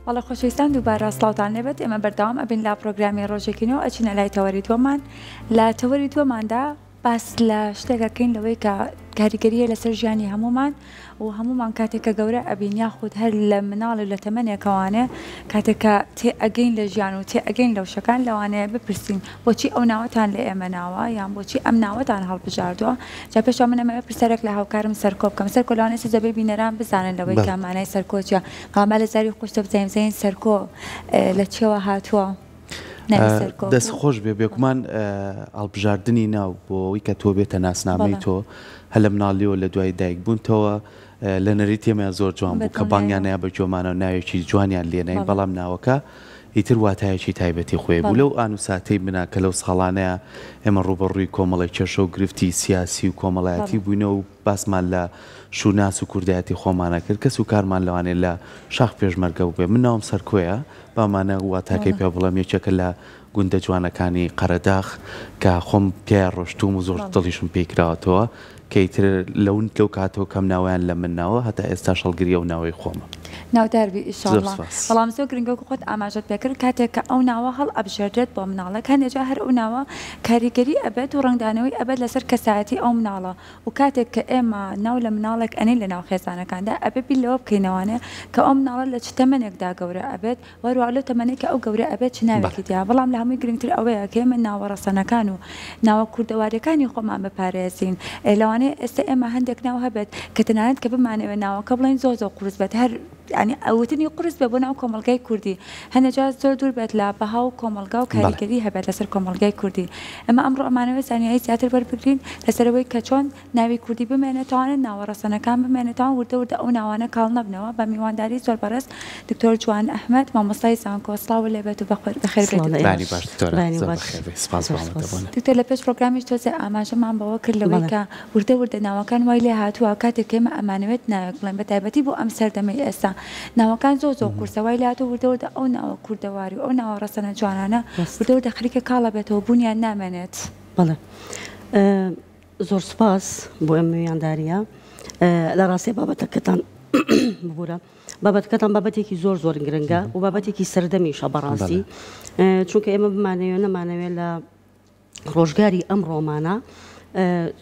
بەڵێ خۆشەویستان دووبارە سڵاوتان لێبێت ئێمە بەردەوام ئەبین لە پرۆگرامی ڕۆژێکی نوێ ئەچینە لای تەوەری دووەمان لە تەوەری دووەماندا باس لە شتێک ئەکەین لەوەی کە کاریگەریە لەسەر ژیانی هەموومان و هەموومان کاتێک کە گەورە ئەبین یاخود هەر لە مناڵی و لە تەمەنێکەوانێ کاتێک کە تێ ئەگەین لە ژیان و تێ ئەگەین لە وشەکان لەوانەیە بپرسین بۆچی ئەو ناوەتان لە ئێمە ناوە یان بۆچی ئەم ناوەتان هەڵبژاردووە جا پێش من ئەمەوێ پرسیارێک لە هاوکارم سەرکۆ بکەم سەرکۆ لەوانەیە ئێستا زۆربەی بینەران بزانن لەوەی کە مانای سەرکۆ چیە بەڵام با لە زاری خۆشتەوە بزانین بزانین سەرکۆ لە چیەوە هاتووە ناوی سەرکۆ دەست خۆش بێ بێگومان هەڵبژاردنی ناو بۆ ئەوەی کە تۆ بێتە ناسنامەی تۆ هەر لە مناڵیەوە لە دوای دایک بوونتەوە لە نەریتی ئێمەیا زۆر جوان بوو کە بانگیان نایە بە گوێمانەوە ناوێکی جوانیان لێناین بەڵام ناوەکە ئیتر واتایەکی تایبەتی خۆی بوو لەو ئان و ساتەی منا کە لەو ساڵانەیا ئێمە ڕووبەڕووی کۆمەڵێک کێشە و گرفتی سیاسی و کۆمەڵایەتی بووینەوە و باسمان لە شوناس و کوردایەتی خۆمان ئەکرد کەس و کارمان لەوانەیە لە شاخ پێشمەرگە بووبێ من ناوم سەرکۆیە با مانە واتاکەی پێ بڵێم یەکێکە لە گوندە جوانەکانی قەرەداخ کە خۆم پیایا ڕۆشتووم و زۆر دڵیشم پێی کراوەتەوە کە ئیتر لەو لەو کاتەوە کەم ناوەیان لە من ناوە هەتا ئێستاش هەڵگری ئەو ناوەی خۆمم. ناودار بی زۆر ئیشاڵڵا. سپاس. بەڵام زۆر گرنگە وەکو خۆت ئاماژەت پێ کرد کاتێک کە ئەو ناوە هەڵئەبژێردرێت بۆ مناڵێک هەندێ جار هەر ئەو ناوە کاریگەری ئەبێت و ڕەنگدانەوەی ئەبێت لەسەر کەسایەتی ئەو مناڵە و کاتێک کە ئێمە ناو لە مناڵێک ئەنێین لەناو خێزانەکاندا ئەبێ بیر لەوە بکەینەوانێ کە ئەو مناڵە لە چ تەمەنێکدا گەورە ئەبێت و هەروەها لەو تەمەنەی کە ئەو گەورە ئەبێت چ ناوێکی تیا بەڵام لە هەمووی گرنگتر ئەوەیە کە ئێمە ناوە ڕەسەنەکان و ناوە کوردەواریەکانی خۆمان بپارێزین لەوانەیە ئێستا ئێمە هەندێک ناو هەبێت کە تەنانەت کە بمانەوێت ناوەکە بڵێین زۆر زۆر قورس بێت هەر یانی وتنی قورس بێت بۆ ناو کۆمەڵگای کوردی هەندێک جار زۆر دوور بێت لە بەها و کۆمەڵگا و کاریگەری هەبێت لەسەر کۆمەڵگای کوردی ئێمە ئەمڕۆ ئەمانەوێت زانیاری زیاتر وەربگرین لەسەر ئەوەی کە چۆن ناوی کوردی بمێنێتەوانە ناوە ڕەسەنەکان بمێنێتەوە وردە وردە ئەو ناوانە کاڵ نەبنەوە بە میوانداری زۆر بەڕێز دکتۆر جوان ئەحمەد مامۆستای زانکۆ سڵاوو لێبێت و بەخێر بێیت سڵاو لە دکتۆر. بەیانی ئێوەش باش دکتۆرە بەیانی زۆر باش بەخێر بێی سپاس زۆر بۆ سپاس. ئامادەبوونت. دکتۆر لە پێش پرۆگرامیش تۆزێ ئاماژەمان بەوە کرد لەوەی بەڵێ. کە وردە وردە ناوەکان وای لێ هاتووە کاتێک کە ئێمە ئەمانەوێت ناوێک بڵێین بە تایبەتی بۆ ئەم سەردەمەی ئێستا ناوەکان زۆر زۆر قورسە وای لێ هاتووە وردە وردە ئەو ناوە کوردەواری و ئەو ناوە ڕەسەنە جوانانە ڕاستە. وردە وردە خەریکە کاڵ ئەبێتەوە بوونیان نامێنێت. بەڵێ زۆر سوپاس بۆ ئەم میواندارییە. لە ڕاستیا بابەتەکەتان ببورە بابەتەکەتان بابەتێکی زۆر زۆر گرنگە و بابەتێکی سەردەمیشە بەڕاستی چونکە ئێمە بمانەوێ نەمانەوێ لە ڕۆژگاری ئەم ڕۆمانە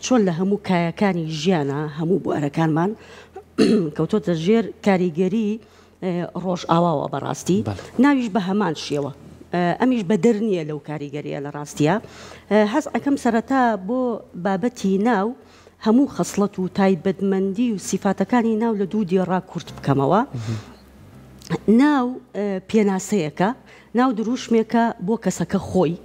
چۆن لە هەموو کایەکانی ژیانە هەموو بوارەکانمان کەوتۆتە ژێر کاریگەری ڕۆژئاواوە بەڕاستی ناویش بە هەمان شێوە ئەمیش بەدەر نییە لەو کاریگەریە لە ڕاستیە حەز ئەکەم سەرەتا بۆ بابەتی ناو هەموو خەسڵەت و تایبەتمەندی و سیفاتەکانی ناو لە دوو دێڕا کورت بکەمەوە ناو پێناسەیەکە ناو دروشمێکە بۆ کەسەکە خۆی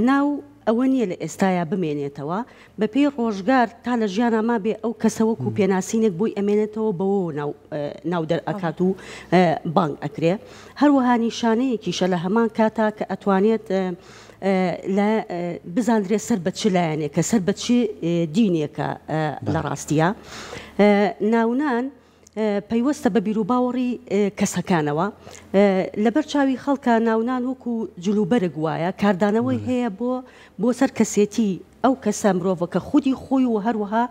ناو ئەوە نییە لە ئێستایا بمێنێتەوە بەپێی ڕۆژگار تا لە ژیانا مابێ ئەو کەسە وەکو پێناسینێک بۆی ئەمێنێتەوە بەوەوە ناو ناو دەرئەکات و بانگ ئەکرێ هەروەها نیشانەیەکیشە لە هەمان کاتا کە ئەتوانێت لە بزاندرێ سەر بە چ لایەنێکە سەر بە چ دینێکە لە ڕاستیە ناونان پەیوەستە بە بیروباوەڕی کەسەکانەوە، لەبەر چاوی خەڵکا ناونان وەکو جلوبەرگ وایە، کاردانەوەی هەیە بۆ بۆ سەر کەسێتی ئەو کەسە مرۆڤەکە خودی خۆی و هەروەها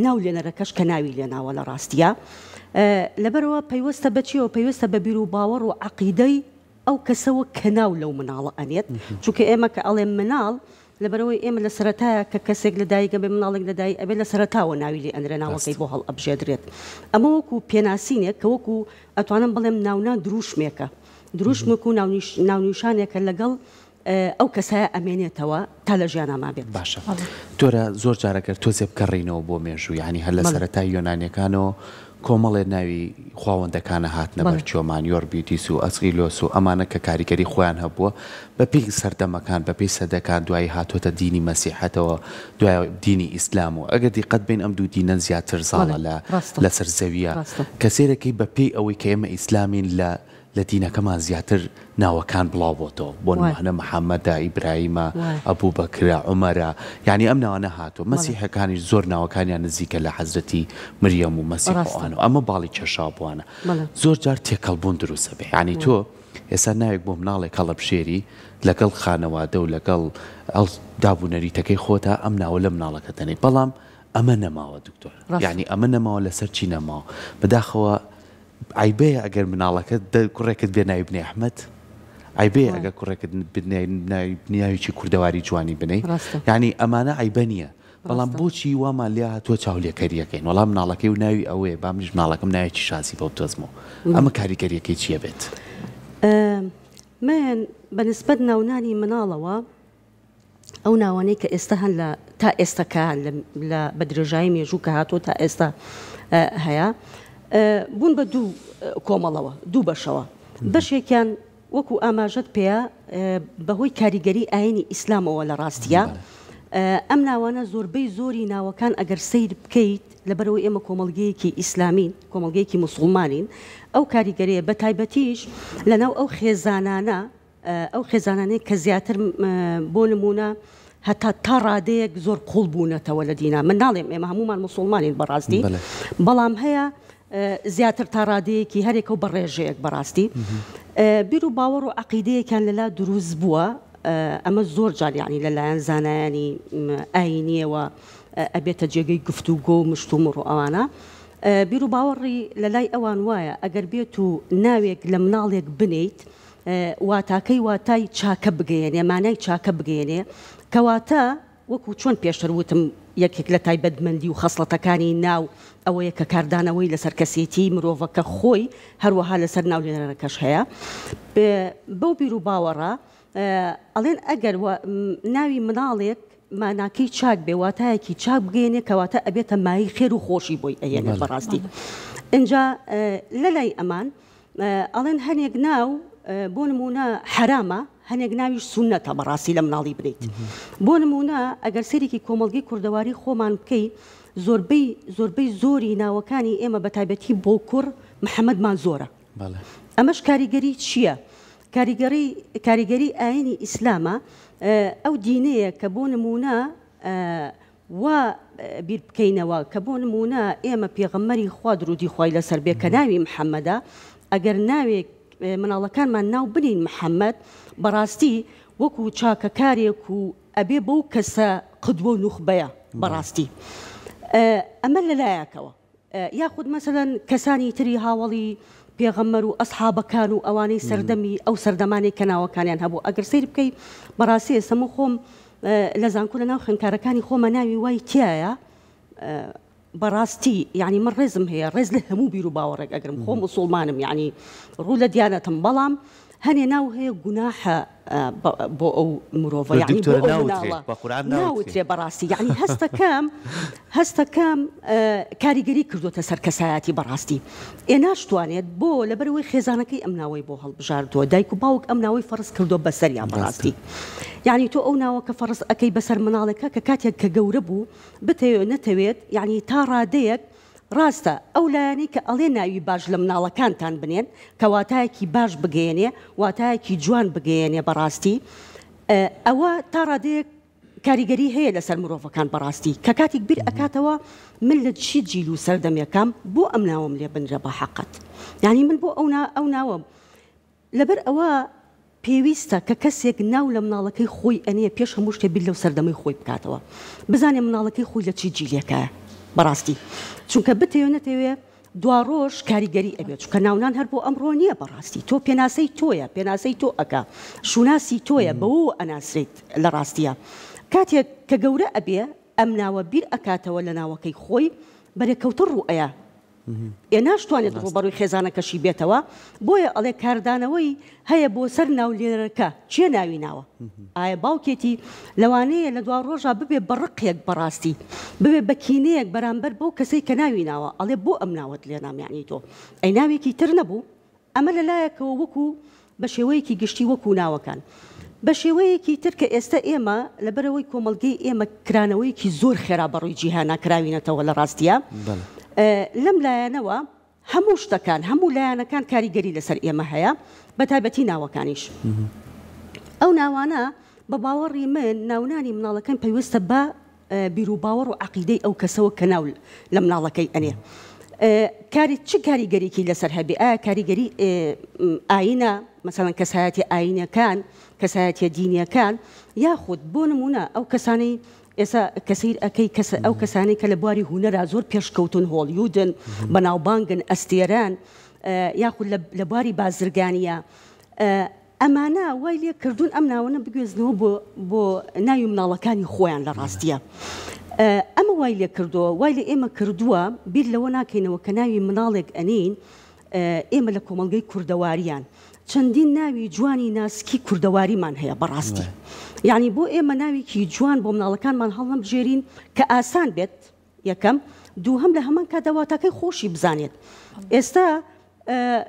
ناو لێنەرەکەش کە ناوی لێناوە لە ڕاستیا لەبەرئەوە پەیوەستە بە چیەوە پەیوەستە بە بیروباوەڕ و عەقیدەی ئەو کەسەوە کە ناو لەو مناڵە ئەنێت چونکە ئێمە کە ئەڵێم مناڵ لەبەرئەوەی ئێمە لە سەرەتایا کە کەسێک لە دایک ئەبێ مناڵێک لە دایک ئەبێ لە سەرەتاوە ناوی لێ ئەنرێ ناوەکەی بۆ هەڵئەبژێدرێت ئەمە وەکو پێناسینێک کە وەکو ئەتوانم بڵێم ناونان دروشمێکە دروشمێک و ناونیشانێکە لەگەڵ ئەو کەسایە ئەمێنێتەوە تا لە ژیانا مابێت. باشە دکتۆرە زۆر جار ئەگەر تۆزێ بگەڕێینەوە بۆ مێژوو یانی هەر لە سەرەتای یۆنانیەکانەوە کۆمەڵێ ناوی خواوەندەکانە هاتنە بەر چۆمان، یۆربیدیس و ئەسغیلۆس و ئەمانە کە کاریگەری خۆیان هەبووە، بە پێی سەردەمەکان، بە پێی سەدەکان دوایی هاتۆتە دینی مەسیحەتەوە، دوای دینی ئیسلام و ئەگەر دیقەت بەین ئەم دوو دینە زیاتر زاڵە لە لەسەر زەویە کە سەیرەکەی بە پێی ئەوەی کە ئێمە ئیسلامین لە لە دینەکەمان زیاتر ناوەکان بڵاو بۆتەوە بۆ نمونە محمدە ئیبرایمە ئەبوبەکرە عومەرە یانی ئەم ناوانە هاتووە مەسیحەکانیش زۆر ناوەکانیان نزیکە لە حەزرەتی مریەم و مەسیح و ئەوانە ئەمە باڵی کێشاوە بۆوانە زۆر جار تێکەڵ بوون دروست ئەبێ یانی تۆ ئێستا ناوێک بۆ مناڵێک هەڵەبژێری لەگەڵ خانەوادە و لەگەڵ داب و نەریتەکەی خۆتا ئەم ناوە لە مناڵەکە دەنێی بەڵام ئەمە نەماوە دکتۆر یانی ئەمە نەماوە لەسەر چی نەماوە بەداخەوە. عەیبەیە ئەگەر مناڵەکەت دە کوڕێکت بێ ناوی بنێی ئەحمەد؟ عەیبەیە ئەگەر کوڕێکت بنێی ناوی ناوێکی کوردەواری جوانی بنێی؟ ڕاستە. یانی ئەمانە عەیبە نییە. بەڵام ڕاستە. بۆچی وامان لێ هاتووە چاولێکەرییەکەین؟ وەڵا مناڵەکەی و ناوی ئەوەیە با منیش مناڵەکەم ناوێکی شازی بۆ بدۆزمەوە. ئەمە کاریگەرییەکەی چییە بێت؟ من بە نسبەت ناونانی مناڵەوە ئەو ناوانەی کە ئێستا هەن لە تا ئێستا کە لە لە بە درێژایی مێژوو کە هاتووە تا ئێستا هەیە بوون بە دوو کۆمەڵەوە دوو بەشەوە بەشێکیان وەکو ئاماژەت پێیا بەهۆی کاریگەری ئاینی ئیسلامەوە لە ڕاستیە ئەم ناوانە زۆربەی زۆری ناوەکان ئەگەر سەیر بکەیت لەبەرئەوەی ئێمە کۆمەڵگەیەکی ئیسلامین کۆمەڵگەیەکی موسوڵمانین ئەو کاریگەریە بە تایبەتیش لەناو ئەو خێزانانە ئەو خێزانانەی کە زیاتر بۆ نموونە هەتا تا ڕادەیەک زۆر قوڵ بوونەتەوە لە دینا من ناڵێم ئێمە هەموومان موسوڵمانین بەڕاستی بەڵام هەیە زیاتر تا ڕادەیەکی هەرێکە و بە ڕێژەیەک بەڕاستی بیر و باوەڕ و عەقیدەیەکیان لەلا دروست بووە ئەمە زۆر جار یعنی لەلایەن زانایانی ئایینیەوە ئەبێتە جێگەی گفتوگۆ و مشتومڕ و ئەوانە بیر و باوەڕی لەلای ئەوان وایە ئەگەر بێت و ناوێک لە مناڵێک بنیت واتاکەی واتای چاکە بگەیەنێ، مانای چاکە بگەیەنێ، کەواتە وەکو چۆن پێشتر وتم یەکێک لە تایبەتمەندی و خەسڵەتەکانی ناو ئەوەیە کە کاردانەوەی لەسەر کەسێتیی مرۆڤەکە خۆی هەروەها لەسەر ناولێنەرەکەش هەیە. بەو بیروباوەڕە ئەڵێن ئەگەر ناوی مناڵێک ماناکەی چاک بێ واتایەکی چاک بگەیەنێ کەواتە ئەبێتە مایەی خێر و خۆشی بۆی ئەهێنێت بەڕاستی. ئینجا لەلای ئەمان ئەڵێن هەنێک ناو بۆ نموونە حەرامە هەنێک ناویش سوننەتە بەڕاستی لە مناڵی بنیت بۆ نموونە ئەگەر سەیرێکی کۆمەڵگەی کوردەواری خۆمان بکەی زۆربەی زۆربەی زۆری ناوەکانی ئێمە بە تایبەتی بۆ کوڕ محەمەدمان زۆرە ئەمەش کاریگەری چییە؟ کاریگەری کاریگەری ئاینی ئیسلامە ئەو دینەیە کە بۆ نموونە وا بیر بکەینەوە کە بۆ نموونە ئێمە پێغەمبەری خوا درودی خوای لەسەر بێ کە ناوی محمدە ئەگەر ناوێک مناڵەکانمان ناو بنێین محمد بەڕاستی وەکو چاکەکارێک و ئەبێ بەو کەسە قدوە و نوخبەیە بەڕاستی ئەمە لەلایەکەوە. یاخود مەسەلەن کەسانی تری هاوەڵی پێغەمبەر و ئەسحابەکان و ئەوانەی سەردەمی ئەو سەردەمانەی کە ناوەکانیان هەبوو ئەگەر سەیر بکەی بەڕاستی ئێستا من خۆم لە زانکۆ لە ناو خوێندکارەکانی خۆمە ناوی وای تایە بەڕاستی یعنی من ڕێزم هەیە ڕێز لە هەموو بیر و باوەڕێک ئەگرم خۆم مسوڵمانم یعنی ڕوو لە دیانەتم بەڵام هەنێ ناو هەیە گوناحە بۆ ئەو مرۆڤە یانی بۆ ئەو مناڵە ناوترێ بەڕاستی یانی هەستەکەم هەستەکەم کاریگەری کردوتە سەر کەسایەتی بەڕاستی ئێ ناشتوانێت بۆ لەبەرەوەی خێزانەکەی ئەم ناوەی بۆ هەڵبژاردووە دایک و باوک ئەم ناوەی فەرز کردووە بەسەریان بەڕاستی یعنی تۆ ئەو ناوە کە فەرز ئەەکەی بەسەر مناڵێکە کە کاتێک کە گەورە بوو بتەوێت نەتەوێت یعنی تا ڕادەیەک ڕاستە ئەو لایەنەی کە ئەڵێ ناوی باش لە مناڵەکانتان بنێن کە واتایەکی باش بگەیەنێ واتایەکی جوان بگەیەنێ بەڕاستی ئەوە تا ڕادەیەک کاریگەری هەیە لەسەر مرۆڤەکان بەڕاستی کە کاتێک بیر ئەکاتەوە من لە چی جیل و سەردەمێکام بۆ ئەم ناوەم لێ بنرە بە حەقت یانی من بۆ ئەو ئەو ناوەم لەبەر ئەوە پێویستە کە کەسێک ناو لە مناڵەکەی خۆی ئەنێ پێش هەموو شتێ بیر لەو سەردەمەی خۆی بکاتەوە بزانێ مناڵەکەی خۆی لە چی جیلێکایە بەڕاستی چونکە بتەوێ نەتەوێ دواڕۆژ کاریگەری ئەبێت چونکە ناونان هەر بۆ ئەمڕۆ نییە بەڕاستی تۆ پێناسەی تۆیە پێناسەی تۆ ئەکا شوناسی تۆیە بەوەوە ئەناسرێیت لە ڕاستیە کاتێک کە گەورە ئەبێ ئەم ناوە بیر ئەکاتەوە لە ناوەکەی خۆی بەرێکەوتن ڕوو ئەیا ئێ ناشتوانێت ڕووبەڕووی خێزانەکەشی بێتەوە بۆیە ئەڵێ کاردانەوەی هەیە بۆ سەر ناولێنەرەکە کێ ناوی ناوە ئایا باوکێتی لەوانەیە لە دوا ڕۆژا ببێ بە ڕقێک بەڕاستی ببێ بە کینەیەک بەرامبەر بەو کەسەی کە ناوی ناوە ئەڵێ بۆ ئەم ناوەت لێنام یەعنی تۆ ئەی ناوێکی تر نەبوو ئەمە لە لایەکەوە وەکو بە شێوەیەکی گشتی وەکو ناوەکان. بە شێوەیەکی تر کە ئێستە ئێمە لەبەرئەوەی کۆمەڵگەی ئێمە کرانەوەیەکی زۆر خێرا بە ڕووی جیهانا کراوینەتەوە لە ڕاستیا لەم لایەنەوە هەموو شتەکان هەموو لایەنەکان کاریگەری لەسەر ئێمە هەیە بە تایبەتی ناوەکانیش. ئەو ناوانە بە باوەڕی من ناونانی مناڵەکان پەیوەستە بە بیروباوەڕ و عەقیدەی ئەو کەسەوە کە ناو لە مناڵەکەی ئەنێ کاری چ کاریگەریی لەسەر هەبێ ئایا کاریگەری ئاینە مەسەڵەن کەسایەتی ئاینەکان کەسایەتیە دینیەکان یاخود بۆ نمونە ئەو کەسانەی ئێستا کە سەیر ئەکەی کەس ئەو کەسانەی کە لە بواری هونەرا زۆر پێشکەوتون هۆڵیودن بەناوبانگن ئەستێرەن. یاخود لە بواری بازرگانیە ئەمانە وای لێ کردوون ئەم ناوەنە بگوێزنەوە بۆ بۆ ناوی مناڵەکانی خۆیان لە ڕاستیە ئەمە وای لێ کردووە وای لە ئێمە کردووە بیر لەوە ناکەینەوە کە ناوی مناڵێک ئەنین ئێمە لە کۆمەڵگەی کوردەواریان چەندین ناوی جوانی ناسکی کوردەواریمان هەیە بەڕاستی یعنی بۆ ئێمە ناوێکی جوان بۆ مناڵەکانمان هەڵنەبژێرین کە ئاسان بێت یەکەم، دووهەم لە هەمان کاتدا واتاکەی خۆشی بزانێت. ئێستا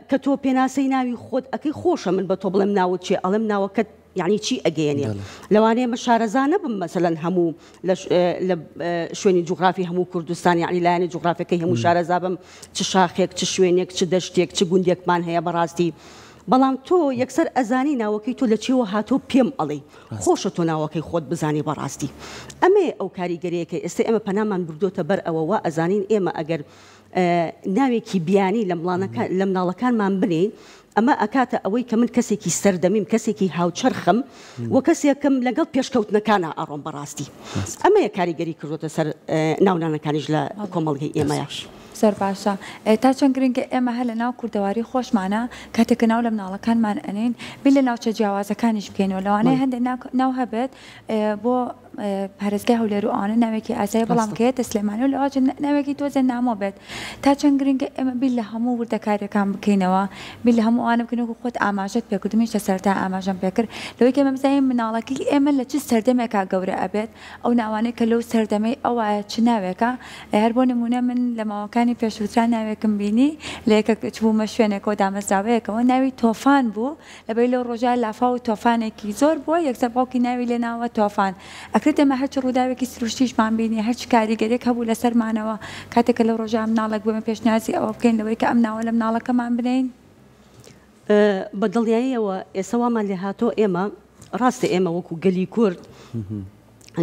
کە تۆ پێناسەی ناوی خۆت ئەکەی خۆشە من بە تۆ بڵێم ناوت چیە ئەڵێم ناوەکەت یعنی چی ئەگەیەنێ لەوانەیە من شارەزا نەبم مەسەلەن هەموو لە شوێنی جوغرافی هەموو کوردستان یعنی لایەنی جوغرافەکەی هەموو شارەزا بم چ شاخێک چ شوێنێک چ دەشتێک چ گوندێکمان هەیە بەڕاستی بەڵام تۆ یەکسەر ئەزانی ناوەکەی تۆ لە چیەوە هاتۆ پێم ئەڵێی خۆشە تۆ ناوەکەی خۆت بزانی بەڕاستی ئەمەیە ئەو کاریگەریە کە ئێستا ئێمە پەنامان بردۆتە بەر ئەوە وا ئەزانین ئێمە ئەگەر ناوێکی بیانی لە لە مناڵەکانمان بنێین ئەمە ئەکاتە ئەوەی کە من کەسێکی سەردەمیم کەسێکی هاوچەرخم و کەسێکم لەگەڵ پێشکەوتنەکانە ئەڕۆم بەڕاستی ئەمەیە کاریگەری کردۆتە سەر ناونانەکانیش لە کۆمەڵگەی ئێمەیە. زۆر باشە تا چەند گرنگە ئێمە هەر لە ناو کوردەواری خۆشمانا کاتێک کە ناو لە مناڵەکانمان ئەنێین بیر لە ناوچە جیاوازەکانیش بکەینەوە لەوانەیە هەندێک ناو هەبێت بۆ پارێزگای هەولێر و ئەوانە ناوێکی ئاسایی بەڵام کە یەتە سلێمانی و لەواچ ناوێکی تۆزێ نامۆ بێت تا چەند گرنگە ئێمە بیر لە هەموو وردەکاریەکان بکەینەوە بیر لە هەموو ئەوانە بکەین وەکو خۆت ئاماژەت پێکرد منیش لە سەرەتا ئاماژەم پێکرد لەوەی کە ئێمە بزانین مناڵەکەی ئێمە لە چ سەردەمێکا گەورە ئەبێت ئەو ناوانەی کە لەو سەردەمەی ئەوایە چ ناوێکە؟ هەر بۆ نموونە من لە ماوەکانی پێشووترا ناوێکم بینی لە یەکەک چبوومە شوێنێکەوە دامەزراوەیەکەوە ناوی تۆفان بوو لەبەری لەو ڕۆژە لافاو و تۆفانێکی زۆر بووە یەکسەر باوکی ناوی لێ ناوە تۆفان ئەکرێت ئێمە هەرچ ڕووداوێکی سروشتیشمان بینی هەرچ کاریگەریەک هەبوو لەسەرمانەوە کاتێک کە لەو ڕۆژە مناڵێک بوو ئێمە پێشنیازی ئەوە بکەین لەوەی کە ئەم ناوە لە مناڵەکەمان بنێین؟ بە دڵنیاییەوە ئێستا وامان لێهاتووە ئێمە ڕاستە ئێمە وەکو گەلی کورد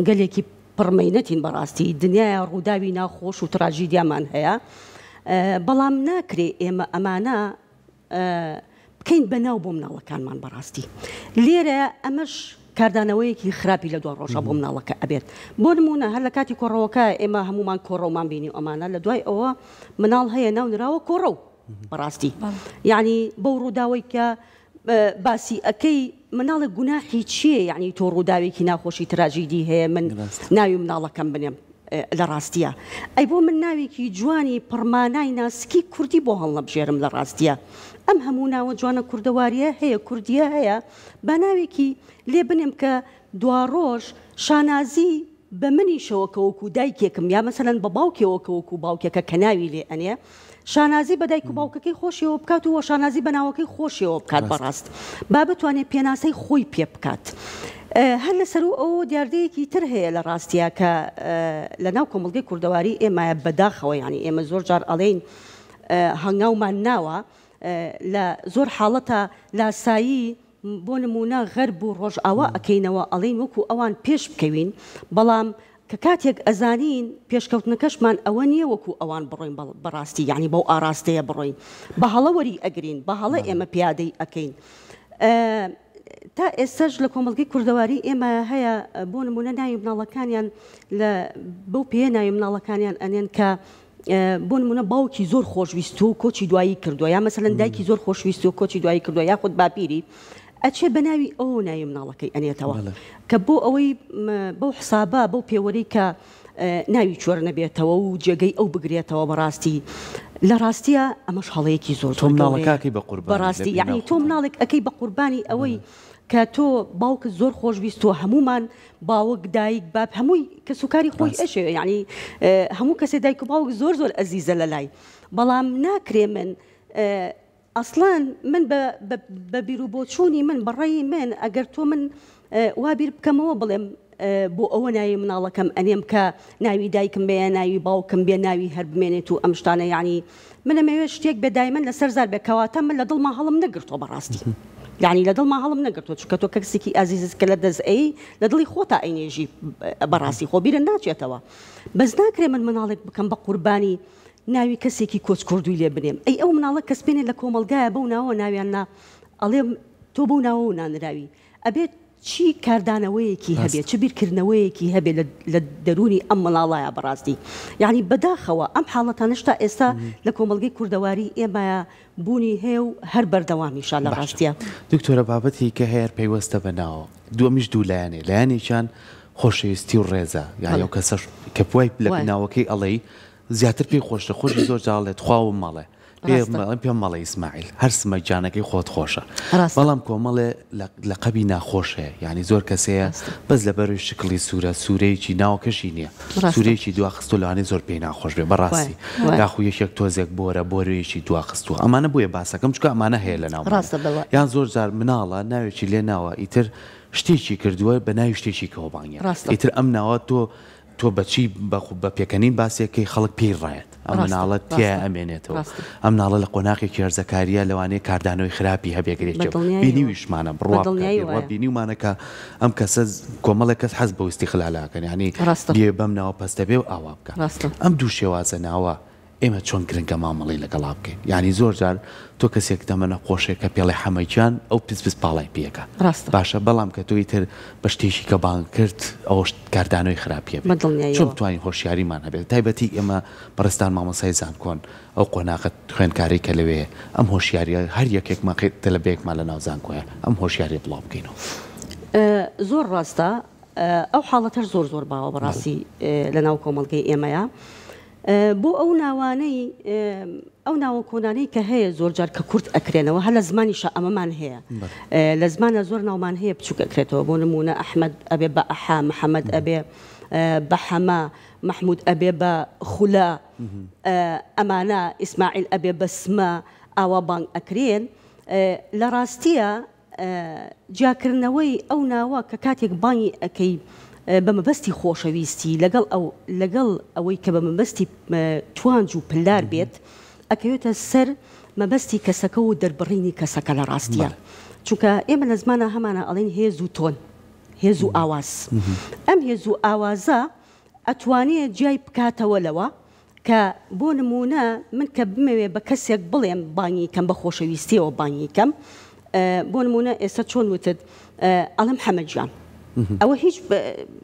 گەلێکی پڕمەینەتین بەڕاستی دنیاە ڕووداوی ناخۆش و تراژیدیامان هەیە بەڵام ناکرێ ئێمە ئەمانە بکەین بە ناو بۆ مناڵەکانمان بەڕاستی لێرە ئەمەش کاردانەوەیەکی خراپی لە دوا ڕۆژە بۆ مناڵەکە ئەبێت بۆ نمونە هەر لە کاتی کۆڕەوەکە ئێمە هەمومان کۆڕەومان بینی ئەمانە لە دوای ئەوە مناڵ هەیە ناو نراوە کۆڕەو بەڕاستی یعنی بەو ڕووداوەی کە باسی ئەکەی مناڵێک گوناحی چییە یعنی تۆ ڕووداوێکی ناخۆشی تراژیدی هەیە من ناوی مناڵەکەم بنێم لە ڕاستیە ئەی بۆ من ناوێکی جوانی پڕمانای ناسکی کوردی بۆ هەڵنەبژێرم لە ڕاستیە ئەم هەموو ناوە جوانە کوردەواریە هەیە کوردیە هەیە با ناوێکی لێ بنێم کە دواڕۆژ شانازی بە منیشەوە کە وەکو دایکێکم یا مەسەلەن بە باوکێوە کە وەکو باوکێکە کە ناوی لێ ئەنێ شانازی بە دایک و باوکەکەی خۆشیەوە بکات و شانازی بە ناوەکەی خۆشیەوە بکات بەڕاست با بتوانێت پێناسەی خۆی پێ بکات. هەر لەسەر و ئەو دیاردەیەکی تر هەیە لە ڕاستیە کە لە ناو کۆمەڵگەی کوردەواری ئێمە بەداخەوە یانی ئێمە زۆر جار ئەڵێین هەنگاومان ناوە لە زۆر حاڵەتە لاسایی بۆ نموونە غەرب و ڕۆژئاوا ئەکەینەوە ئەڵێین وەکو ئەوان پێش بکەوین بەڵام کە کاتێک ئەزانین پێشکەوتنەکەشمان ئەوە نییە وەکو ئەوان بڕۆین بەڕاستی یانی بەو ئاڕاستەیە بڕۆین بە هەڵە وەری ئەگرین بە هەڵە ئێمە پیادەی ئەکەین تا ئێستاش لە کۆمەڵگەی کوردەواری ئێمە هەیە بۆ نموونە ناوی مناڵەکانیان لە بەو پێیە ناوی مناڵەکانیان ئەنێن کە بۆ نمونە باوکی زۆر خۆشویستوە و کۆچی دوایی کردووە یا مەسەلەن دایکی زۆر خۆشویستوە کۆچی دوایی کردووە یاخود باپیری ئەچێ بە ناوی ئەو ناوی مناڵەکەی ئەنێتەوە کە بۆ ئەوەی بەو حسابە بەو پێوەرەی کە ناوی چۆر نەبێتەوە و جێگەی ئەو بگرێتەوە بەڕاستی لە ڕاستیە ئەمەش هەڵەیەکی زۆر تۆ مناڵەکەی بە قوربانی بەڕاستی یعنی تۆ مناڵێک ئەەکەی بە قوربانی ئەوەی کە تۆ باوکت زۆر خۆشویستوە هەمومان باوک دایک باب هەمووی کەسوکاری خۆی ئەشێ یعنی هەموو کەسێ دایک و باوک زۆر زۆر ئەزیزە لە لای بەڵام ناکرێ من ئەسڵەن من بە بیر و بۆچوونی من بەڕێی من ئەگەر تۆ من وا بیر بکەمەوە بڵێم بۆ ئەوە ناوی مناڵەکەم ئەنێم کە ناوی دایکم بێ ناوی باوکم بێ ناوی هەر بمێنێت و ئەم شتانە یعنی من ئەمەوێت شتێک بێ دایمەن لەسەر زار بێ کەواتە من لە دڵما هەڵم نەگرتووە بەڕاستی یانی لە دڵما هەڵم نەگرتووە چونکە تۆ کەسێکی ئازیزت کە لە دەست ئەی لە دڵی خۆتا ئەینێژی بەڕاستی خۆ بیرت ناچێتەوە بەس ناکرێ من مناڵێک بکەم بە قوربانی ناوی کەسێکی کۆچکردووی لێ بنێم ئەی ئەو مناڵە کەس بێنێ لە کۆمەڵگایە بەو ناوە ناویان نا ئەڵێم تۆ بەو ناوەوە نانراوی ئەبێت. چی کاردانەوەیەکی هەبێ چ بیرکردنەوەیەکی هەبێ لە دەروونی ئەم مڵاڵایە بەڕاستی یانی بەداخەوە ئەم حاڵەتانەش تا ئێستا لە کۆمەڵگەی کوردەواری ئێمە بوونی هەیە و هەر بەردەوامیشە لە ڕاستیا. دکتۆرە بابەتی کە هەیە پەیوەستە بە ناوە دووەمیش دوو لایەنەیە لایەنێکیان خۆشەویستی و ڕێزە یانی ئەو کەسەش کە وای لە ناوەکەی ئەڵێی زیاتر پێی خۆشترە خۆشی زۆر جار ئەڵێ تخوا وم مەڵێ پێم مەڵێ ئیسماعیل هەر سمە گیانەکەی خۆت خۆشە بەڵام کۆمەڵێ لەقەبی ناخۆش هەیە یعنی زۆر کەسەیە بەس لە بەروی شکڵی سوورە سوورەیەکی ناوەکەشی نییە سوورەیەکی دواخستو لەوانەیە زۆر پێی ناخۆش بێ بەڕاستی یاخو یەکێک تۆزێک بۆرە بۆرەیەکی دواخستووە ئەمانە بۆیە باسەکەم چونکە ئەمانە هەیە لە ناو یان زۆر جار مناڵە ناوێکی لێ ناوە ئیتر شتێکی کردووە بە ناوی شتێکی کەوە بانگیان ئیتر ئەم ناوە تۆ تۆ بەچی بە پێکەنین باسێک کەی خەڵک پێی ڕایەت ئەم مناڵە تیایا ئەمێنێتەوە ئەم مناڵە لە قۆناغێکی هەرزەکاریە لەوانەیە کاردانەوەی خراپی هەبێ گەر یەکێ بینیویشمانە بڕوا بکە بڕوا بینیومانە کە ئەم کەسە کۆمەڵێک کەس حەز بەو ئیستیغلالە ئەکەن یانی بێ بەم ناوە پەستە بێ و ئاوا بکە ئەم دوو شێوازە ناوە ئێمە چۆن گرنگە مامەڵەی لەگەڵا بکەین یانی زۆر جار تۆ کەسێک تەمەنە خۆشێک کە پێڵێ حەمە گیان ئەو پس پس پاڵای پێکە ڕاستە باشە بەڵام کە تۆ ئیتر بە شتێکی کە بانگ کرد ئەوەش کاردانەوەی خراپیە بێت بە دڵنیاییەوە. چۆن بتوانین هۆشیاریمان هەبێت تایبەتی ئێمە بەڕێزتان مامۆستای زانکۆن ئەو قۆناغە خوێندکارەی کە لەوێیە ئەم هۆشیاریە هەر یەکێکمان تەلەبەیەکمان لە ناو زانکۆیە ئەم هۆشیاریە بڵاو بکەینەوە. زۆر ڕاستە ئەو حاڵەتەش زۆر زۆر باوە بەڕاستی لەناو کۆمەڵگەی ئێمەیا. بۆ ئەو ناوانەی ئەو ناوە کۆنانەی کە هەیە زۆر جار کە کورت ئەکرێنەوە هەر لە زمانیشا ئەمەمان هەیە لە زمانە زۆر ناومان هەیە بچووک ئەکرێتەوە بۆ نموونە ئەحمەد ئەبێ بە ئەحا محەمەد ئەبێ بە حەمە مەحموود ئەبێ بە خولە ئەمانە ئیسماعیل ئەبێ بە سمە ئاوا بانگ ئەکرێن لە ڕاستیە جیاکردنەوەی ئەو ناوە کە کاتێک بانگی ئەکەی بە مەبەستی خۆشەویستی لەگەڵ ئەو لەگەڵ ئەوەی کە بە مەبەستی توانج و پلار بێت ئەکەوێتە سەر مەبەستی کەسەکە و دەربڕینی کەسەکە لە ڕاستیە چونکە ئێمە لە زمانە هەمانە ئەڵێن هێز و تۆن هێز و ئاواز ئەم هێز و ئاوازە ئەتوانێ جیای بکاتەوە لەوە کە بۆ نموونە من کە بمەوێ بە کەسێک بڵێم بانگی کەم بە خۆشەویستیەوە بانگی کەم بۆ نموونە ئێستا چۆن وتت ئەڵێم حەمە گیان ئەوە هیچ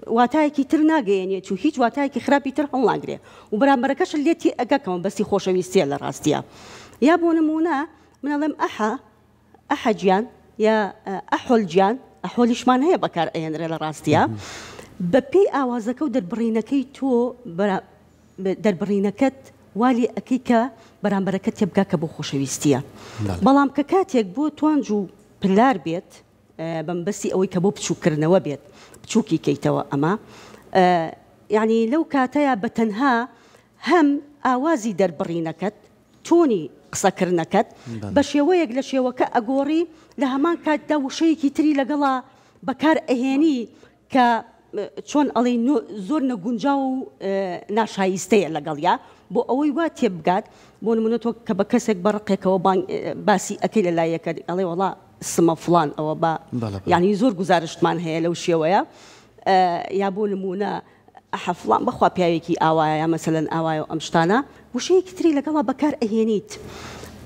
واتایەکی تر ناگەیەنێت و هیچ واتایەکی خراپی تر هەڵناگرێ و بەرامبەرەکەشت لێ تێ ئەگا کە مەبەستی خۆشەویستیە لە ڕاستیە یا بۆ نموونە من ئەڵێم ئەحە ئەحە گیان یا ئەحۆل گیان، ئەحۆلیشمان هەیە بەکار ئەهێنرێ لە ڕاستیا، بە پێی ئاوازەکە و دەربڕینەکەی تۆ دەربڕینەکەت وا لێ ئەکەی کە بەرامبەرەکەت تێبگا کە بۆ خۆشەویستیە. بەڵام کە کاتێک بۆ توانج و پلار بێت بە مەبەستی ئەوەی کە بۆ بچووککردنەوە بێت بچووکی کەیتەوە ئەمە یانی لەو کاتەیا بە تەنها هەم ئاوازی دەربڕینەکەت تۆنی قسەکردنەکەت بە شێوەیەک لە شێوەکە ئەگۆڕی لە هەمان کاتدا وشەیەکی تری لەگەڵا بەکار ئەهێنی کە چۆن ئەڵێی زۆر نەگونجاو و ناشایستەیە لەگەڵیا بۆ ئەوەی وا تێبگات بۆ نمونە تۆ کە بە کەسێک بە ڕقێکەوە بانگ باسی ئەکەی لە لایەکە ئەڵێ وەڵا سمە فڵان ئەوە بە یانی زۆر گوزارشتمان هەیە لەو شێوەیە یا بۆ نمونە ئەحە فڵان بەخوا پیاوێکی ئاوایە یا مەسەلەن ئاوایە و ئەم شتانە، وشەیەکی تری لەگەڵا بەکار ئەهێنیت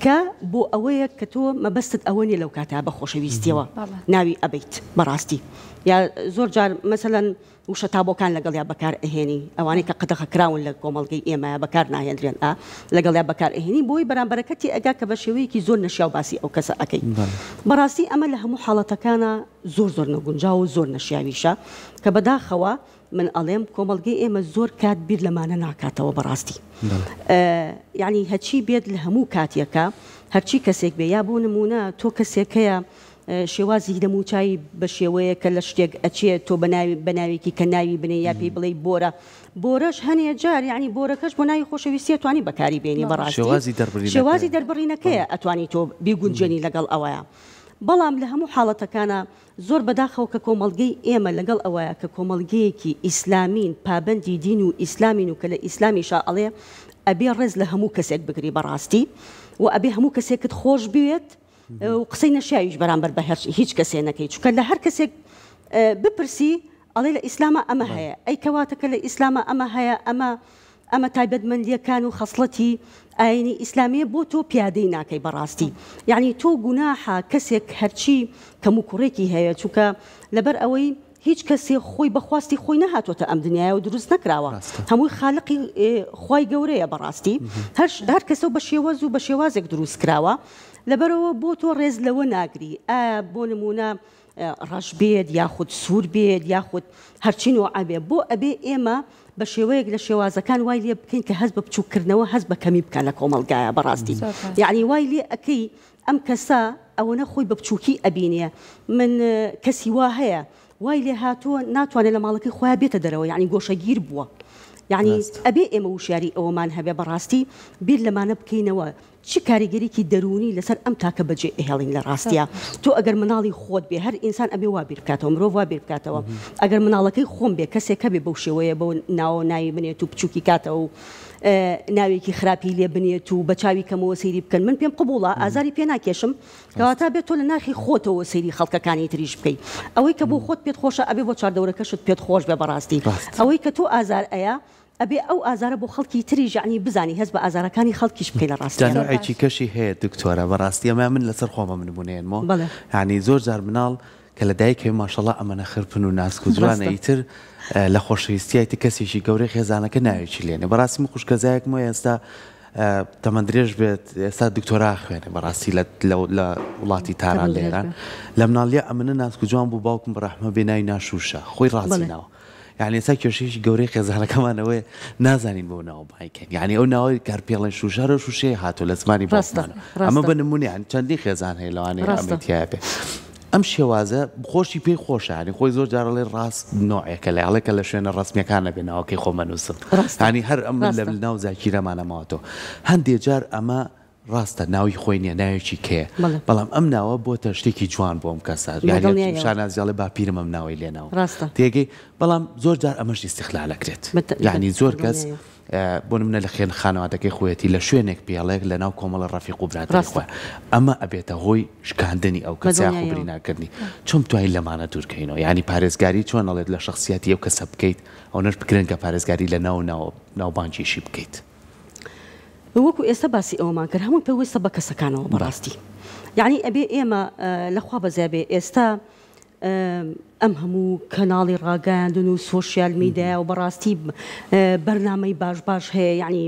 کە بۆ ئەوەیە کە تۆ مەبەستت ئەوە نیە لەو کاتە بە خۆشەویستیەوە ناوی ئەبەیت بەڕاستی یا زۆر جار مەسەلەن وشە تابۆکان لەگەڵیا بەکار ئەهێنی ئەوانەی کە قەدەغە کراون لە کۆمەڵگەی ئێمە بەکار ناهێنرێن ئا لەگەڵیا بەکار ئەهێنی بۆی بەرامبەرەکە تێئەگا کە بە شێوەیەکی زۆر نەشیاو باسی ئەو کەسە ئەکەی بەڕاستی ئەمە لە هەموو حاڵەتەکانا زۆر زۆر نەگونجاو و زۆر نەشیاویشە کە بەداخەوە من ئەڵێم کۆمەڵگەی ئێمە زۆر کات بیر لەمانە ناکاتەوە بەڕاستی یعنی هەچی بێت لە هەموو کاتیەکە هەرچی کەسێک بێ یا بۆ نمونە تۆ کەسێک هەیە شێوازی دەموچوی بە شێوەیە کە لە شتێک ئەچێت تۆ بەناوی بەناوێکی کە ناوی بنێ یا پێی بڵێی بۆرە بۆرەش هەنێ جار یعنی بۆرەکەش بۆ ناوی خۆشەویستیە توانی بەکاری بێنی بەڕاستی شێوازی دەربڕینەکەیە شێوازی دەربڕینەکەیە ئەتوانی تۆ بیگونجێنی لەگەڵ ئەوەیە بەڵام لە هەموو حاڵەتەکانا زۆر بەداخەوە کە کۆمەڵگەی ئێمە لەگەڵ ئەوەیا کە کۆمەڵگەیەکی ئیسلامین پابەندی دین و ئیسلامین و کە لە ئیسلامیشا ئەڵێ ئەبێ ڕێز لە هەموو کەسێک بگری بەڕاستی و ئەبێ هەموو کەسێکت خۆش بوێت و قسەی نەشیاویش بەرامبەر بە هیچ کەسێ نەکەی چونکە لە هەر کەسێک بپرسی ئەڵێ لە ئیسلاما ئەمە هەیە ئەی کەواتە کە لە ئیسلاما ئەمە هەیە ئەمە. ئەمە تایبەتمەندییەکان و خەسڵەتی ئایینی ئیسلامییە بۆ تۆ پیادەی ناکەی بەڕاستی یەعنی تۆ گوناحە کەسێک هەرچی کەموکوڕێکی هەیە چونکە لەبەر ئەوەی هیچ کەسێ خۆی بە خواستی خۆی نەهاتۆتە ئەم دنیایە و دروست نەکراوە هەمووی خالقی خوای گەورەیە بەڕاستی هەر کەسە و بە شێوەز و بە شێوازێک دروست کراوە لەبەرەوە بۆ تۆ ڕێز لەوە ناگری ئایا بۆ نمونە ڕەش بێت یاخود سوور بێت یاخود هەرچی نۆعە بێ بۆ ئەبێ ئێمە بە شێوەیەک لە شێوازەکان وای لێ بکەین کە هەست بە بچووککردنەوە هەست بە کەمی بکا لە کۆمەڵگایە بەڕاستی یعنی وای لێ ئەکەی ئەم کەسە ئەوەنە خۆی بە بچووکی ئەبینێ من کەسی وا هەیە وای لێ هاتووە ناتوانێت لە ماڵەکەی خۆیان بێتە دەرەوە یعنی گۆشەگیر بووە یعنی ئەبێ ئێمە وشیاری ئەوەمان هەبێ بەڕاستی بیر لەمانە بکەینەوە چ کاریگەریکی دەروونی لەسەر ئەم تاکە بەجێ ئەهێڵین لە ڕاستیا تۆ ئەگەر مناڵی خۆت بێ هەر ئینسان ئەبێ وا بیر بکاتەوە مرۆڤ وا بیر بکاتەوە ئەگەر مناڵەکەی خۆم بێ کەسێک هەبێ بەو شێوەیە بەو ناوە ناوی بنێت و بچووکی کاتەوە و ناوێکی خراپی لێ بنێت و بە چاوی کەمەوە سەیری بکەن من پێم قبوڵە ئازاری پێ ناکێشم کەواتە بێت تۆ لە ناخی خۆتەوە سەیری خەڵکەکانی تریش بکەی ئەوەی کە بۆ خۆت پێت خۆشە ئەبێ بۆ چواردەورەکەشت پێت خۆش بێ بەڕاستی ئەوەی کە تۆ ئازار ئەیا ئەبێ ئەو ئازارە بۆ خەڵکی تریش یەعنی بزانی هەست بە ئازارەکانی خەڵکیش بکەی لە ڕاستیا. جا نەوعێکی کەشی هەیە دکتۆرە بەڕاستی ئەمە من لەسەر خۆمە نمونەیەنمەوە بەڵێ. یانی زۆر جار مناڵ کە لە دایک هەیە ماشەڵا ئەمەنە خرپن و ناسک و جوانە ڕاستە. ئیتر لە خۆشەویستیا ئیتر کەسێکی گەورەی خێزانەکە ناوێکی لێنێ بەڕاستی من خوشکەزایەکم هەیە ئێستا تەمەن درێژ بێت ئێستا دکتۆرا خوێنێ بەڕاستی لە لە وڵاتی تاران تەمەن لە درێژ ئێران بێ. لە مناڵیا ئەمەنە ناسک و جوان بوو باوکم بە ڕەحمە بێ ناوی نا شوشە خۆی ڕازی بەڵێ. ناوە یانی ئێستا کێشەیەکی گەورەی خێزانەکەمان ئەوەیە نازانین بەو ناوە بایکەین یانی ئەو ناوەی کار پێڵێن شوشە هەر ئەو شوشەیە هاتووە لە زمانی ڕاستە باوکمانەوە ئەمە ڕاستە بە نمونە یانی چەندین خێزان هەیە لەوانەیە ڕاستە ئەمەی تیا بێ ئەم شێوازە خۆشی پێی خۆشە یانی خۆی زۆر جار ئەڵێ ڕاست نۆعێکە لە ئەڵێ کە لە شوێنە ڕەسمیەکان نەبێ ناوەکەی خۆم ئەنووسم ڕاستە یانی هەر ئەم لە ڕاستە ناو زاکیرەمانە ماوەتەوە هەندێ جار ئەمە ڕاستە ناوی خۆی نیە ناوێکی کەیە بەڵێ. بەڵام ئەم ناوە بۆتە شتێکی جوان بۆ ئەم کەسە بە یانی دڵنیایەوە. شانازی ئەڵێ باپیرم ئەم ناوەی لێ ناوم ڕاستە. تێگەی بەڵام زۆر جار ئەمەش ئیستیغلال ئەکرێت بە تە یانی زۆر کەس دڵنیایەوە. بۆ نمونە لە خێن خانەوادەکەی خۆیەتی لە شوێنێک پێڵێک لە ناو کۆمەڵە ڕەفیق و برادەری ڕاستە. خۆیان ئەمە ئەبێتە هۆی شکاندنی ئەو بە کەسە یاخو دڵنیایەوە. بریناکردنی چۆن بتوانین لەمانە دوورکەینەوە یانی پارێزگاری چۆن ئەڵێت لە شەخسیەتی ئەو کەسە بکەیت ئەونەش بگرنگە پارێزگاری لە ناو و ناوبانگیشی بکەیت. وەکو ئێستا باسی ئەوەمان کرد هەمووی پەیوەستە بە کەسەکانەوە بەڕاستی یەعنی ئەبێ ئێمە لە خوا بەزیا بێ ئێستا ئەم هەموو کەناڵی ڕاگەیاندن و سۆشیال میدیا و بەڕاستی بەرنامەی باش باش هەیە یەعنی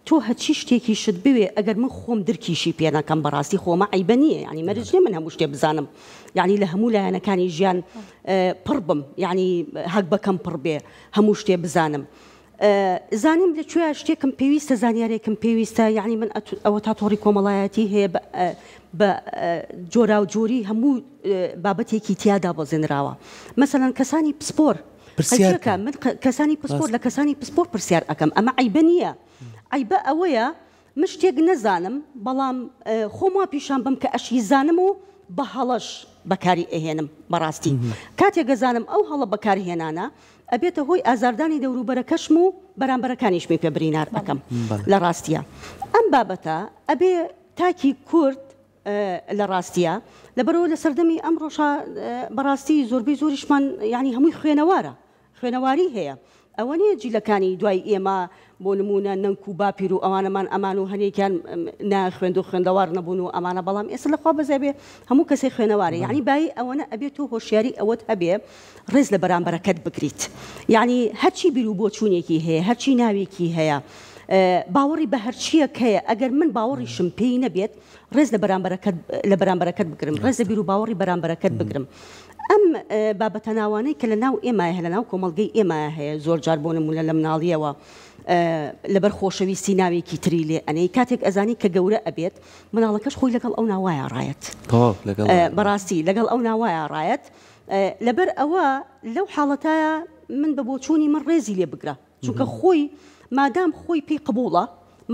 تۆ هەرچی شتێکیشت بوێ ئەگەر من خۆم درکیشی پێ نەکەم بەڕاستی خۆمە عەیبە نییە یەعنی مەرج نییە من هەموو شتێ بزانم یەعنی لە هەموو لایەنەکانی ژیان پڕ بم یەعنی هەگبەکەم پڕ بێ هەموو شتێ بزانم زانیم لە کوێیا شتێکم پێویستە زانیارێکم پێویستە یەعنی من ئەوەتا تۆڕی کۆمەڵایەتی هەیە بە جۆراوجۆری هەموو بابەتێکی تیا دابەزێنراوە مەسەلەن کەسانی پسپۆر پرسیار قەیچەکە من کەسانی پسپۆر لە کەسانی پسپۆر پرسیار ئەکەم ئەمە عەیبە نییە عەیبە ئەوەیە من شتێک نەزانم بەڵام خۆم وا پیشان بەم کە ئەشیزانم و بە هەڵەش بەکاری ئەهێنم بەڕاستی کاتێک ئەزانم ئەو هەڵە بەکارهێنانە ئەبێتە هۆی ئازاردانی دەوروبەرەکەشم و بەرامبەرەکانیشمی پێ برینار ئەکەم لە ڕاستیا ئەم بابەتە ئەبێ تاکی کورد لە ڕاستیا لەبەرئەوە لە سەردەمی ئەمڕۆشا بەڕاستی زۆربەی زۆریشمان یانی هەمووی خوێنەوارە خوێنەواری هەیە ئەوە نییە جیلەکانی دوای ئێمە بۆ نموونە نەنک و باپیر و ئەوانەمان ئەمان و هەنێکیان نایانخوێند و خوێندەوار نەبوون و ئەمانە بەڵام ئێستا لە خوا بەزیا بێ هەموو کەسێک خوێنەوارە یانی بایی ئەوەنە ئەبێ تۆ هۆشیاری ئەوەت هەبێ ڕێز لە بەرامبەرەکەت بگریت یانی هەرچی بیر و بۆچوونێکی هەیە هەرچی ناوێکی هەیە باوەڕی بە هەرچیەک هەیە ئەگەر من باوەڕیشم پێی نەبێت ڕێز لە بەرامبەرەکەت لە بەرامبەرەکەت بگرم ڕێز لە بیر و باوەڕی بەرامبەرەکەت بگرم ئەم بابەتە ناوانەی کە لە ناو ئێمایە هەیە لە ناو کۆمەڵگەی ئێمایە هەیە زۆر جار بۆ نموونە لە مناڵییەوە لەبەر خۆشەویستی ناوێکی تری لێ ئەنێی کاتێک ئەزانی کە گەورە ئەبێت مناڵەکەش خۆی لەگەڵ ئەو ناوایە ڕایەت تەواو لەگەڵ بەڕاستی لەگەڵ ئەو ناوایە ڕایەت لەبەر ئەوە لەو حاڵەتایە من بە بۆچوونی من ڕێزی لێ بگرە چونکە خۆی مادام خۆی پێی قبوڵە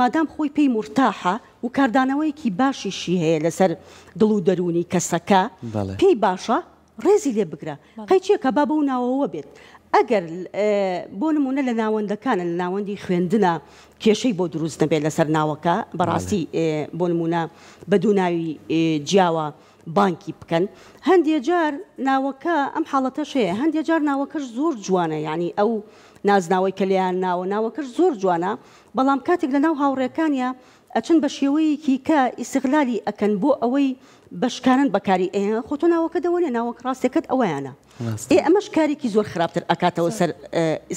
مادام خۆی پێی مورتاحە و کاردانەوەیەکی باشیشی هەیە لەسەر دڵ و دەروونی کەسەکە پێی باشە ڕێزی لێ بگرە قەیچێکە با بەو ناوەوە بێت ئەگەر بۆ نمونە لە ناوەندەکانە لە ناوەندی خوێندنە کێشەی بۆ دروست نەبێت لەسەر ناوەکە بەڕاستی بۆ نمونە بە دوو ناوی جیاوە بانکی بکەن هەندێ جار ناوەکە ئەم حاڵەتەش هەیە هەندێ جار ناوەکەش زۆر جوانە یانی ئەو. نازناوەی کە لێیان ناوە ناوەکەش زۆر جوانە بەڵام کاتێک لە ناو هاوڕێکانیا ئەچن بە شێوەیەکی کە ئیسغلالی ئەکەن بۆ ئەوەی بە شکانن بەکاری ئەیەن خۆ تۆ ناوەکەت ئەوە نیە ناوەک ڕاستەکەت ئەوەیانە ئێ ئەمەش کارێکی زۆر خراپتر ئەکاتەوە سەر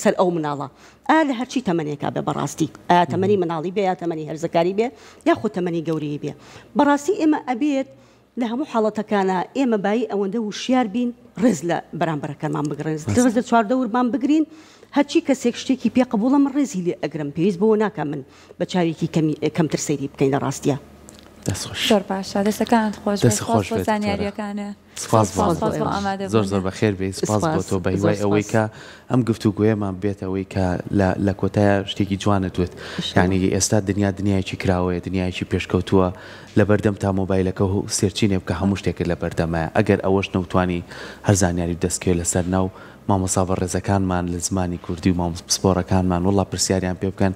سەر ئەو مناڵە ئا لە هەرچی تەمەنێکا بێ بەڕاستی ئا تەمەنی مناڵی بێ یا تەمەنی هەرزەکاری بێ یاخود تەمەنی گەورەیی بێ بەڕاستی ئێمە ئەبێت لە هەموو حاڵەتەکانا ئێمە بایی ئەوەندە وشیار بین ڕێز لە بەرامبەرەکانمان بگرین ڕێز لە چواردەورمان بگرین هەرچی کەسێک شتێکی پێ قبوڵە من ڕێزی لێ ئەگرم پێویست بەوە ناکا من بە چاوێکی کەمی کەمتر سەیری بکەین لە ڕاستیا. دەست خۆش. زۆر باشە دەستەکانت خۆش بێت دەست سوپاس خۆش بۆ بێت دکتۆرە. زانیاریەکانێ. سپاس بۆ سپاس بۆ ئامادە زۆر زۆر بوونت. بەخێر بێی سپاس بۆ سپاس تۆ بە زۆر هیوای ئەوەی سپاس. کە ئەم گفتوگۆیەمان بێتە ئەوەی کە لە لە کۆتایا شتێکی جوانت وت ئیشەڵا. یانی ئێستا دنیا دنیایەکی کراوەیە دنیایەکی پێشکەوتووە لەبەردەمتا مۆبایلەکە و searching ێ بکە هەموو شتێکت لەبەردەمایە ئەگەر ئەوەش نەوتوانی هەر زانیاریت دەست کەوێت لەسەر ناو مامۆستا بەڕێزەکانمان لە زمانی کوردی و مامۆستا پسپۆڕەکانمان وەڵا پرسیاریان پێ بکەن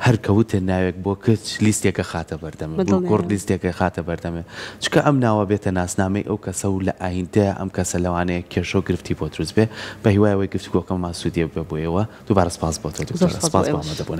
هەر کە وتت ناوێک بۆ کچ لیستێکە خاتە بەردەمێ بۆ کوڕ بەدڵنیام. لیستێکە خاتە بەردەمێ چونکە ئەم ناوە بێتە ناسنامەی ئەو کەسە و لە ئایندەیا ئەم کەسە لەوانەیە کێشە و گرفتی بۆ دروست بێ بە هیوای ئەوەی گفتوگۆکەمان سوودی بێ بۆ ئێوە دووبارە سپاس بۆ تۆ زۆر دکتۆرە سپاس بۆ سپاس بۆ ئێوەش. ئامادەبوونت.